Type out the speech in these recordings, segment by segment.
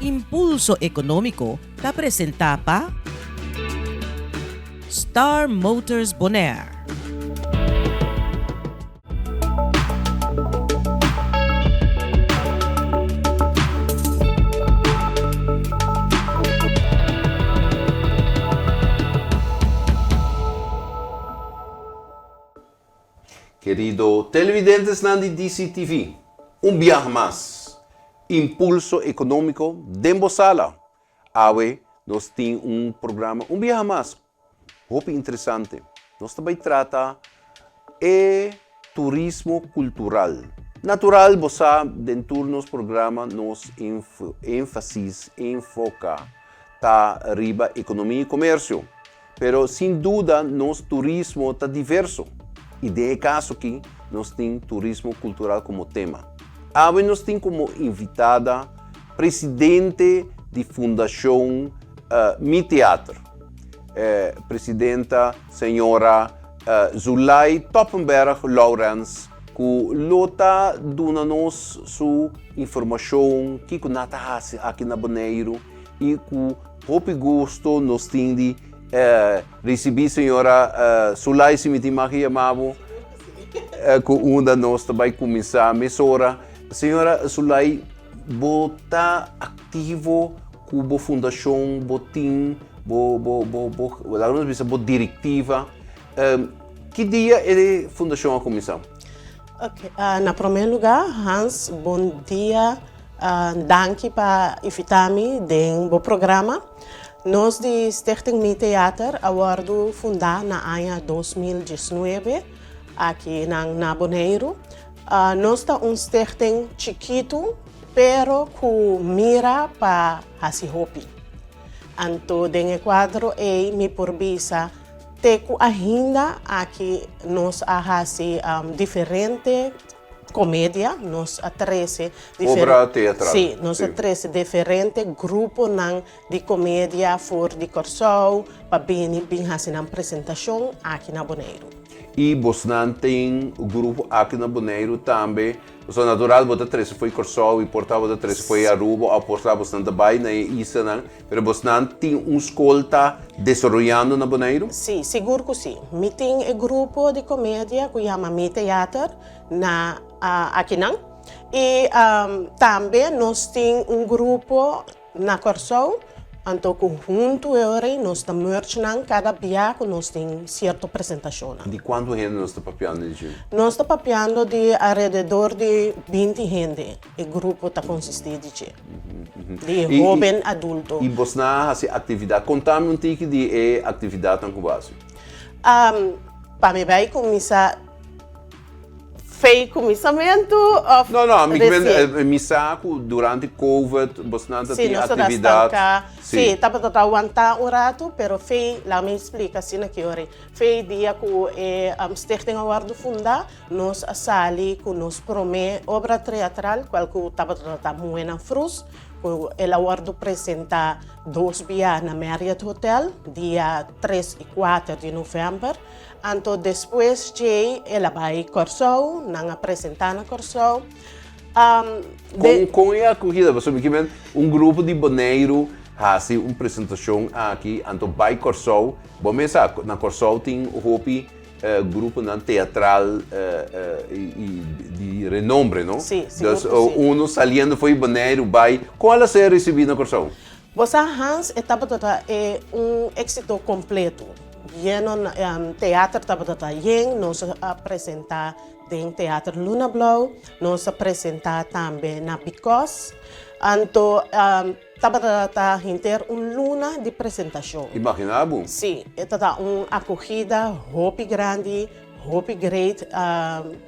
Impulso Ekonómiko ta presentá pa Star Motors Bonaire. Kerido televidentesnan di DCTV, un biaha mas Impulso Economico den bo sala. Awe nos tin un programa un biaha mas hopi interesante. Nos ta bay trata e turismo cultural. Natural bo sa den tur nos programa nos enfasis, enfoca ta riba economia y comercio. Pero sin duda nos turismo ta diverso y den e caso aki nos tin turismo cultural como tema. Awe nos tin como invitada presidente di Fundacion Mi Teater, presidenta señora Zulay Toppenberg Lourens cu lo ta duna nos su informacion kico nan ta haci aki na Boneiru y cu Hopi gusto nos tin di ricibi señora Sulay si mi tin mag yama bo cu unda nos ta bay cuminsa mesora. Señora Sulay bo ta activo cu bo fundacion bo tin bo bo bo bo laga nos bisa bo directiva ki dia e fundacion a cuminsa? Ok, na prome lugar Hans bon dia. Danki pa invitá mi den bo programa. Nos di Stichting Mi Theater a wòrdu fundá na aña 2019 aki nan na Boneiru. Nos ta un stichting chikitu pero ku mira pa hasi hopi. Anto den e kuadro ei mi por bisa te ku ainda aki nos a hasi diferente Comedia, nos a trece Obra teatral. Sí, nos a trece diferente gruponan di comedia for di Kòrsou pa bini bin hasi nan presentacion aki na Boneiru. I bosnan tin grupo aki na Boneiru tambe? Pasobra natural bo ta trece for di Kòrsou i por ta bo ta trece for di Aruba òf por ta bosnan ta bai na e islanan, pero bosnan tin un skol ta desaroyando na Boneiru? Sí, sigur ku sí. Mi tin e grupo di komedia ku yama Mi Teater na akinan. I tambe nos tin un grupo na Kòrsou, anto ku huntu e ora ei nos ta merge nan kada bia ku nos tin sierto presentashonnan. Di kuantu hende nos ta papiando di dje? Nos ta papiando di alrededor di binti hende e grupo ta konsistí di dje. Di hoben adulto. I bosnan a hasi aktividat. Konta mi un tiki di e aktividatnan ku bo a hasi. Pa mi bai kuminsá fei kuminsamentu òf No, no, mi resien? Mi sa ku durante covid bosnan ta Sí, tin nos ta aktividat. stanká. Sí, tabata ta wantá un ratu, pero fei, laga mi splika asina ki ora. Fei dia ku e stichting a wòrdu fundá, Nos a sali ku nos promé obra teatral, kual ku tabata ta Muhénan Frus, ku el a wòrdu presentá dos bia na Marriott Hotel, dia tres i kuater di novèmber. Anto despues djei el a bai Kòrsou, nan a presentá na Kòrsou. Kon kon e akohida? Pasobra mi ke men un grupo di Boneiru hasi un presentashon aki, anto bai Kòrsou. Bo mes sa, na Kòrsou tin hopi Gruponan teatral di renombre, no? Sí, sigur Dus ku sí. uno saliendo for di Boneiru bai, kon el a ser risibí na Kòrsou? Bo sa Hans, e tabata ta e un éksito kompleto. Yeno na teater tabata ta yen, nos a presentá den Teater Luna Blou, nos a presentá tambe na Bikòs. Anto Tabata ta henter un luna di presentacion. Imagina bo. Sí, e ta ta un acogida hopi grandi, hopi great.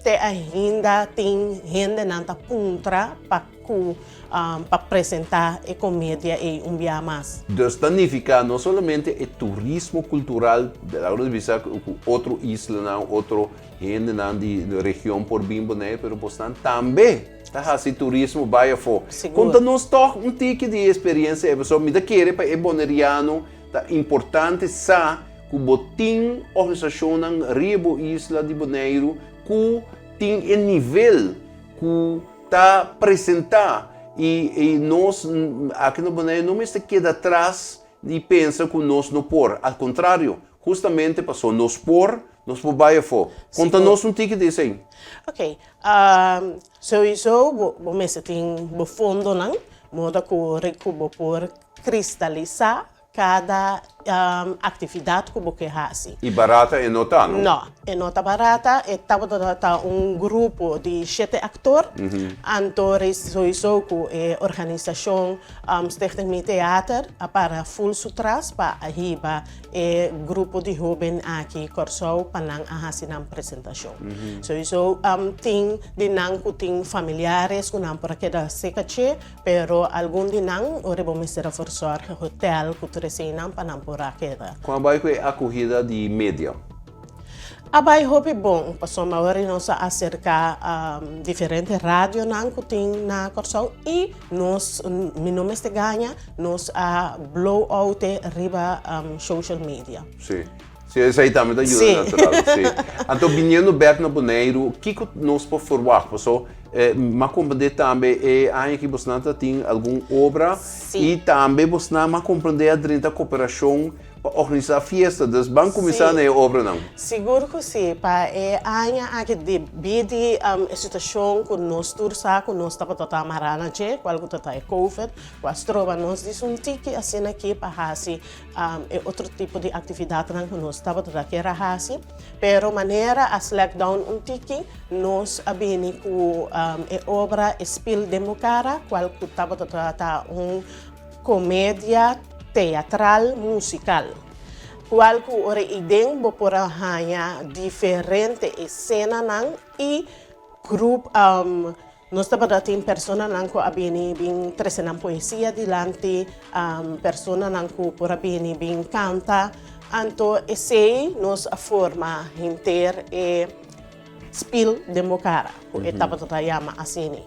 Te ainda tin hendenan ta puntra pa cu pa presenta e comedia ey un bia mas. Dus ta nifica no solamente e turismo cultural, laga nos bisa cu otro islanan, otro hendenan di region por bin Bonaire, pero bosnan tambe. Ta hasi turismo bai afó. Sigur. Konta nos tòg un tiki di e eksperensia ei, pasobra mi ta kere pa e boneriano ta importante sa ku bo tin organisashonnan riba bo isla di Boneiru ku tin e nivel ku ta presentá I i nos aki na Boneiru no mester keda atras i pensa ku nos no por. Al kontrario, hustamente paso nos por, nos por bai afó. Konta nos un tiki di esei. Ok, souiso bo bo mester tin bo fondonan, moda ku ku bo por kristalisá kada aktividat ku bo ke hasi. I barata e no ta, no? No, e no ta barata. E tabata ta un grupo di shete aktor. Anto souiso ku e organisashon Stichting Mi Theater a para ful su tras pa a hiba e grupo di hoben aki Kòrsou pa nan a hasi nan presentashon. Souiso tin di nan ku tin familiares ku nan por a keda seka dje, pero algun di nan ora bo mester a verzorg hotel ku tur eseinan pa nan por a keda. Kon a bai ku e akohida di media? A bai hopi bon, pasobra ora nos a aserká diferente radionan ku tin na Kòrsou i nos, mi no mester gaña, nos a blow out e riba social media. Sí, sí, esei tambe ta yuda natural, sí. Anto biniendo bèk na Boneiru, kiko nos por ferwagt? Paso m'a komprendé tambe e aña aki bosnan ta tin algun obra i tambe bosnan m'a komprendé a drenta koperashon Pa organisá fiesta, dus ban kuminsá na e obranan. Sigur ku sí. Pa e aña aki debí di e situashon ku nos tur sa ku nos tabata ta mará na dje, kual ku ta ta e covid, ku a stroba nos dis un tiki asina aki pa hasi e otro tipo di aktividatnan ku nos tabata ta kier a hasi. Pero manera a slack down un tiki, nos a bini ku e obra E Spil den Bo Kara, kual ku tabata ta ta un Komedia teatral musikal, kual ku ora i den bo por a haña diferente esenanan i grup. Nos tabata tin personanan ku a bini bin trese nan poesia dilanti, personanan ku por a bini bin kanta. Anto esei nos a forma henter e. Spil den bo kara, ku e tabata ta yama asini.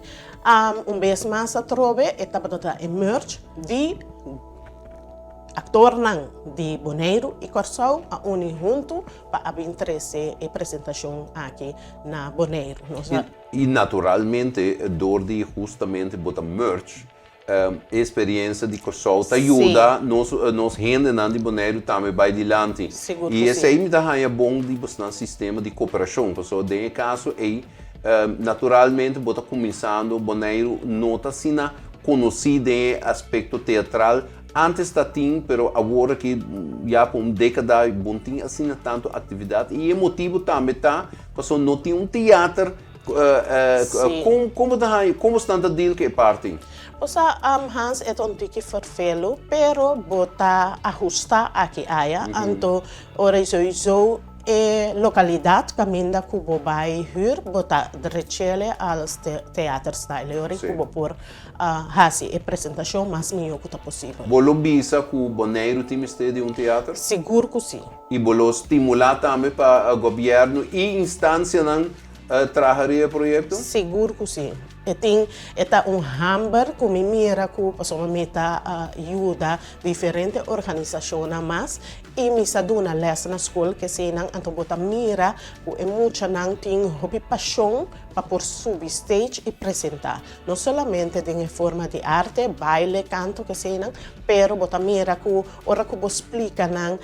Un bes mas atrobe e tabata ta e merge di aktornan di Boneiru i Kòrsou a uni huntu pa a bin trese e presentashon aki na Boneiru. Nos a. I naturalmente dor di hustamente bo ta merge E experiencia di Kòrsou ta yuda nos nos hendenan di Boneiru tambe bai dilanti. Sigur ku I si. esei mi ta haña bon di bosnan sistema di koperashon, pasobra den e kaso ei naturalmente bo ta kuminsando, Boneiru no ta asina konosí den e aspekto teatral, antes ta tin pero awor aki ya pa un dékada bon tin asina tantu aktividat i e motibu tambe ta pasobra no tin un teater Kon kon bo ta haña, kon bo stan ta deal ku e parti? Bo sa, Hans, e ta un tiki ferfelu, pero bo ta ahustá aki aya. Anto ora souiso e lokalidat kaminda ku bo bai hür, bo ta drechele als theaterstyle. E ora ku bo por hasi e presentashon mas mihó ku ta posibel. Bo lo bisa ku Boneiru tin mester di un teater? Sigur ku si. I bo lo stimulá tambe pa gobièrnu i instansianan traha riba e proyekto? Sigur ku si. E tin, e ta un hamber ku mi mira ku pasobra mi ta yuda diferente organisashonnan mas i mi sa duna lès na skol keseinan, anto bo ta mira ku e muchanan tin hopi pashon pa por subi stage i presentá. No solamente den e forma di arte, baile, kanto, keseinan, pero bo ta mira ku ora ku bo splika nan,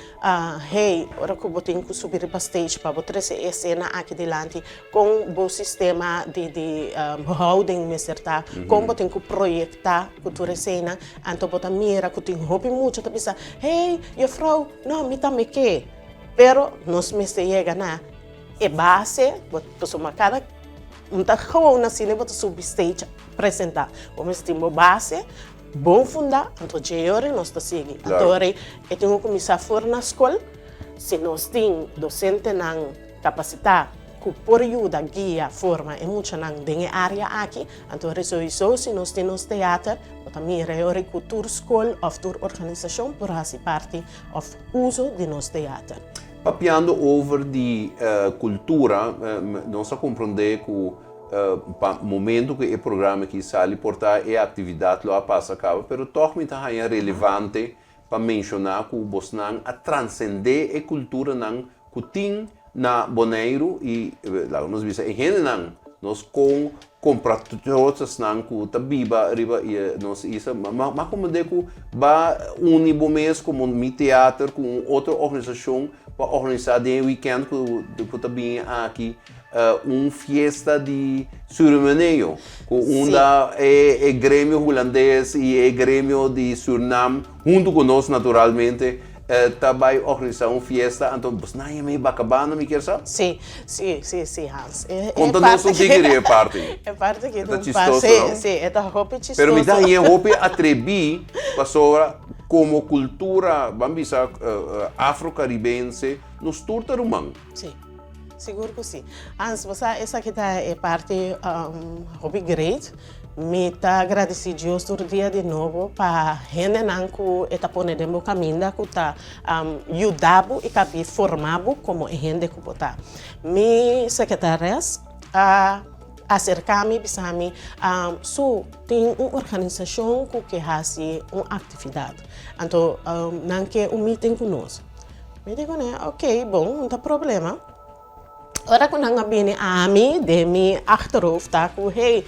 Hey, ora ku bo tin ku subi riba stage pa bo trese e esena aki dilanti, kon bo sistema di di houding mester ta, kon bo tin ku proyektá ku tur esena, anto bo ta mira ku tin hopi mucha ta bisa, Hey, juffrouw, no, mi tambe ke. Pero nos mester yega na e base, bo pasobra kada un ta gewoon asina bo ta subi stage presentá. Bo mester tin bo base. Bon fundá, anto dje ora nos ta sigui. Anto ora e tin ku kuminsá for na skol, si nos tin dosentenan kapasitá ku por yuda guia, forma e muchanan den e área aki, anto ora souiso si nos tin nos teater, bo ta mira e ora ku tur skol òf tur organisashon por hasi parti òf uso di nos teater. Papiando over di kultura, nos a komprondé ku Pa momento ku e programa aki sali por ta e aktividat lo a pasa kaba, pero tòg mi ta haña relevante pa menshoná ku bosnan a transendé e kulturanan ku tin na Boneiru i laga nos bisa e hendenan. nos kon compatriotasnan ku ta biba riba nos isla, m'a komprendé ku b'a uni bo mes komo Mi Teater ku un otro organisashon pa organisá den e wikènt ku ta bini aki un fiesta di Surimeneo ku unda e gremio hulandes i e gremio di Surnam huntu ku nos naturalmente ta bai organisá un fiesta, anto bos nan yama e Bakabana mi kier sa? Sí, sí, sí, sí Hans. E Konta nos un tiki di e parti. E parti aki E ta ta un chistoso, parti, no? sí, e ta hopi chistoso. Pero mi ta hañ'é hopi atrebí pasobra komo kultura, ban bisa afro-karibense, nos tur ta ruman. Sí, sigur ku sí. Hans, bo sa esaki ta e parti hopi great. Mi ta gradisí Dios tur dia di nobo pa hendenan ku e ta pone den bo kaminda ku ta yuda bo i kabi forma bo komo e hende ku bo ta. Mi sekretares a aserká mi bisa mi, Su, tin un organisashon ku ke hasi un aktividat, anto nan ke un meeting ku nos. Mi di kuné, ok, bon, no ta problema. Ora ku nan a bini ami den mi achterhoofd ta ku hey,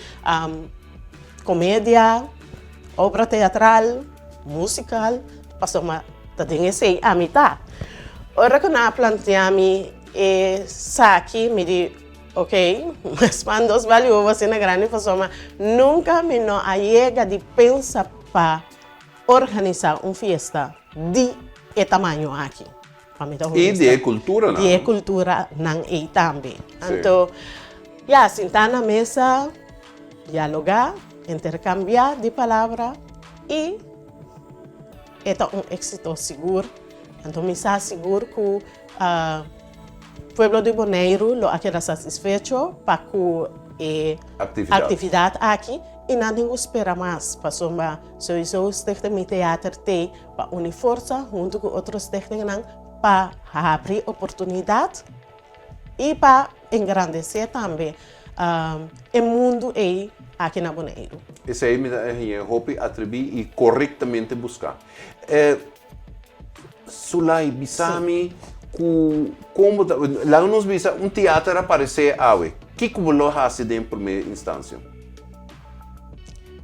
komedia, obra teatral, musikal, pasobra ta den esei ami ta. Ora ku nan a plantea mi esaki mi di ok, mas pan dos bali wowo asina grandi pasobra nunka mi no a yega di pensa pa organisá un fiesta di e tamaño aki. Pa mi ta I di e kulturanan. Di e kulturanan ei tambe. Anto, ya, sintá na mesa, dialogá, interkambiá di palabra i e ta un éksito sigur. Anto mi sa sigur ku pueblo di Boneiru lo a keda satisfecho pa ku e aktividat aki i nan tin ku spera mas pasobra souiso Stichting Mi Teater t'ei Pa uni forsa huntu ku otro stichtingnan pa habri oportunidat i pa engrandesé tambe e mundu ei aki na Boneiru. Esei mi ta haña hopi atribí i korektamente buská. Sulai, bisa mi ku kon bo ta, laga nos bisa un teater a paresé awe, kiko bo lo hasi den promé instansia?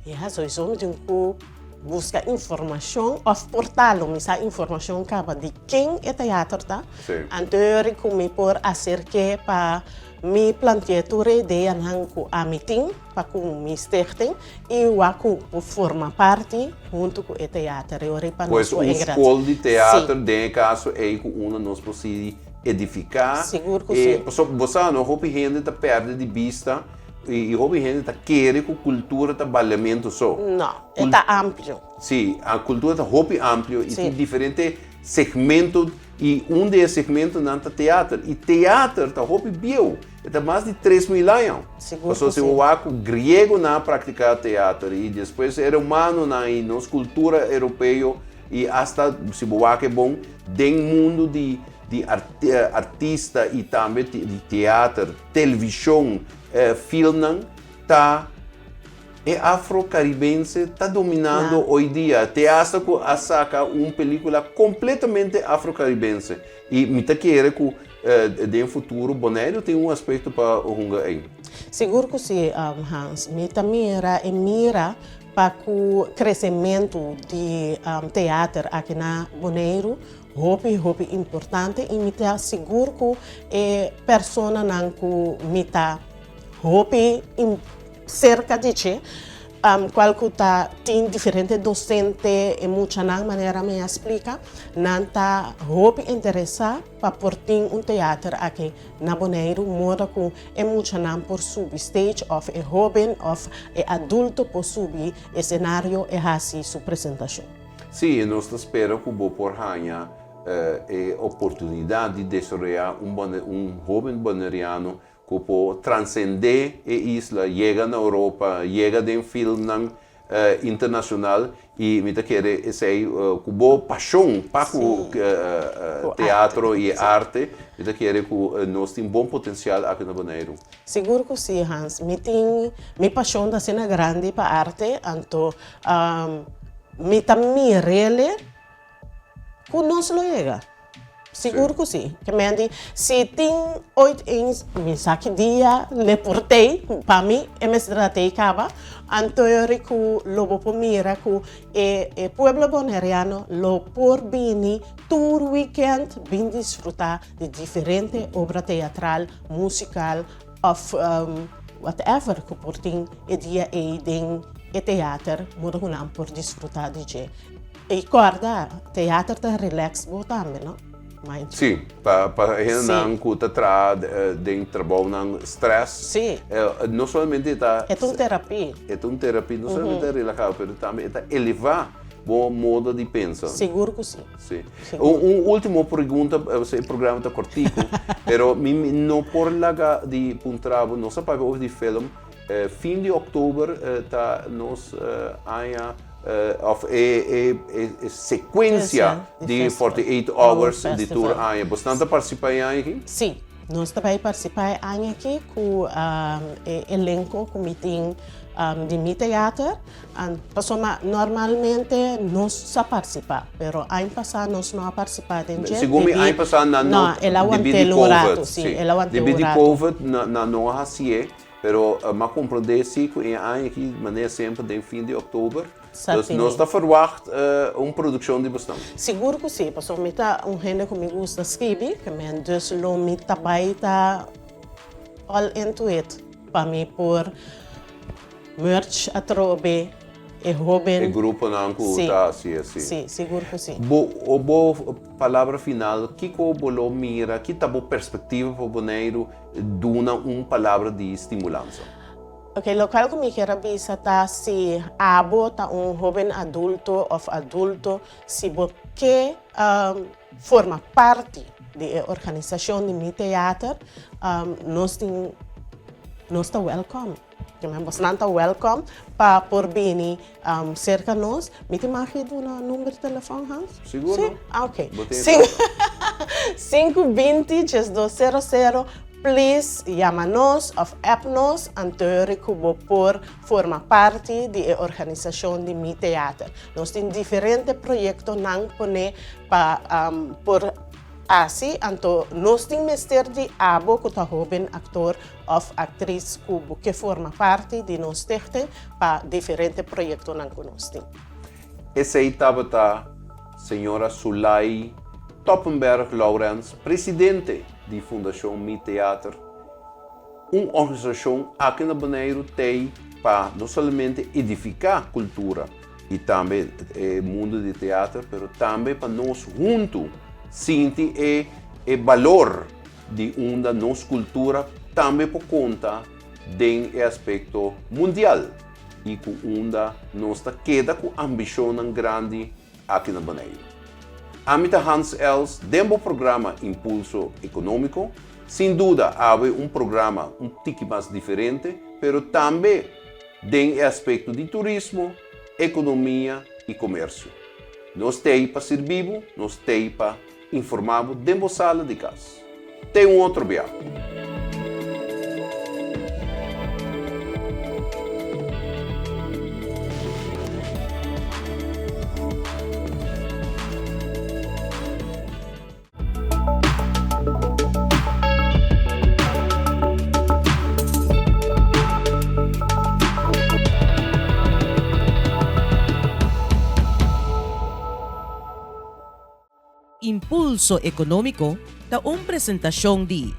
Ya, souiso mi tin ku Buska informashon òf por ta lo mi sa informashon kaba di ken e teater ta. Anto yori ku mi por aserk'é pa mi planti'é tur e ideanan ku ami tin pa ku mi stichting i wak ku por forma parti huntu ku e teater yori pa nos Pues por un engrandesé. skol di teater den e kaso ei ku unda nos por sigui edifiká. Sigur ku si. Pasobra bo sa no hopi hende ta pèrdè di bista. I hopi hende ta kere ku kultura ta baliamentu so. No, e ta amplio. Sí, a kultura ta hopi amplio i tin diferente segmento i un di e segmentonan ta teater. I teater ta hopi bieu, e ta mas di 3000 aña. Sigur ku Pasobra si. si bo wak ku griegonan a praktiká teater i despues e romanonan i nos kultura europeo i asta si bo wak e bon den mundu di di artista i tambe di teater. Televishon, filmnan ta e afro-karibense ta dominando hoy dia. Te hasta ku a saka un pelikula kompletamente afro-karibense. I mi ta kere ku den futuro Boneiru tin un aspekto pa hunga ei. Sigur ku si, Hans. Mi ta mira e mira pa ku kresementu di teater aki na Boneiru Hopi hopi importante y mi ta sigur cu e personanan cu mi ta hopi cerca di dje, cual cu ta tin diferente docente e muchanan manera mi a splica, nan ta hopi interesa pa por tin un teater aki na Boneiru moda cu e muchanan por subi stage of e hoben of e adulto por subi escenario e haci su presentacion. Sí, nos ta spera ku bo por haña e oportunidat di desaroyá un un hóben boneriano ku por transendé e isla, yega na Europa, yega den filmnan internashonal i mi ta kere esei ku bo pashon pa ku teatro i arte, mi ta kere ku nos tin bon potensial aki na Boneiru. Sigur ku sí, Hans. Mi tin mi pashon ta asina grandi pa arte, anto Mi ta mir'ele ku nos lo yega. Sigur ku si. Ke men di, si tin oit eens, mi sa ki dia le por tei, pa mi e mester a tei kaba, anto yori ku lo bo por mira ku e e pueblo boneriano lo por bini tur weekend bin disfruta di diferente obra teatral, musikal òf whatever ku por tin e dia ei den e teater modo ku nan por disfruta di dje. I kòrda, teater ta relax bo tambe, no? Mind. Sí, pa pa hendenan ku ta traha den trabounan stress. Sí. No solamente e ta. E ta un terapia. E ta un terapia, no solamente ta relaha pero tambe e ta elevá bo modo di pensa. Sigur ku sí. Sí. Un último pregunta, e programa ta kòrtiku, pero mi no por laga di puntra bo, nos a papia over di film, Fin di òktober ta nos aña òf e sekuensia di 48 hours di tur aña. Bosnan ta partisipá e aña aki? Sí, nos ta bai partisipá e aña aki ku e elenko ku mi tin di mi teater. Pasobra normalmente nos sa partisipá, pero aña pasá nos no a partisipá den dje. Segun mi aña pasá nan no debí di covid, sí, debí di covid nan no a hasié. Pero m'a komprondé si ku e aña aki manera semper den fin di òktober. Dus nos ta ferwagt un produkshon di bosnan. Sigur ku si, pasobra mi ta un hende ku mi gusta skibi, dus lo mi ta bai ta all into it pa mi por merch atrobe e hoben. E gruponan ku ta hasi e, si. Si, sigur ku si. Bo bo palabra final, kiko bo lo mira, ki ta bo perspektiva pa Boneiru Duna un palabra di stimulansa. Ok, lokual ku mi kier a bisa ta si abo ta un hoben adulto òf adulto, si bo ke forma parti di e organisashon di Mi Teater, nos tin, nos ta wèlkòm. Bosnan ta wèlkòm pa por bini serka nos. Mi tin mag di duna number di telefòn, Hans? Sigur. Sí? Ah, ok. Sinku 20 12 00, please yama nos òf app nos antori ku bo por forma parti di e organisashon di Mi Teater. Nos tin diferente proyektonan pone pa por hasi, anto nos tin mester di abo ku ta hóben aktor òf aktris ku bo ke forma parti di nos stichting pa diferente proyektonan ku nos tin. Esei tabata señora Sulai Toppenberg Lourens, presidente di Fundashon Mi Teater, un organisashon aki na Boneiru t'ei pa no solamente edifiká kultura i tambe e mundu di teater, pero tambe pa nos huntu sinti e e balor di unda nos kultura tambe por konta den e aspekto mundial i ku unda nos ta keda ku ambishonnan grandi aki na Boneiru. Ami ta Hans Els den bo programa Impulso Ekonómiko. Sin duda awe un programa un tiki mas diferente, pero tambe den e aspekto di turismo, ekonomia i komersio. Nos t'ei pa sirbi bo, nos t'ei pa Informá bo den bo sala di kas. Te un otro bia! Impulso Ekonómiko ta un presentashon di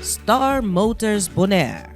Star Motors Bonaire.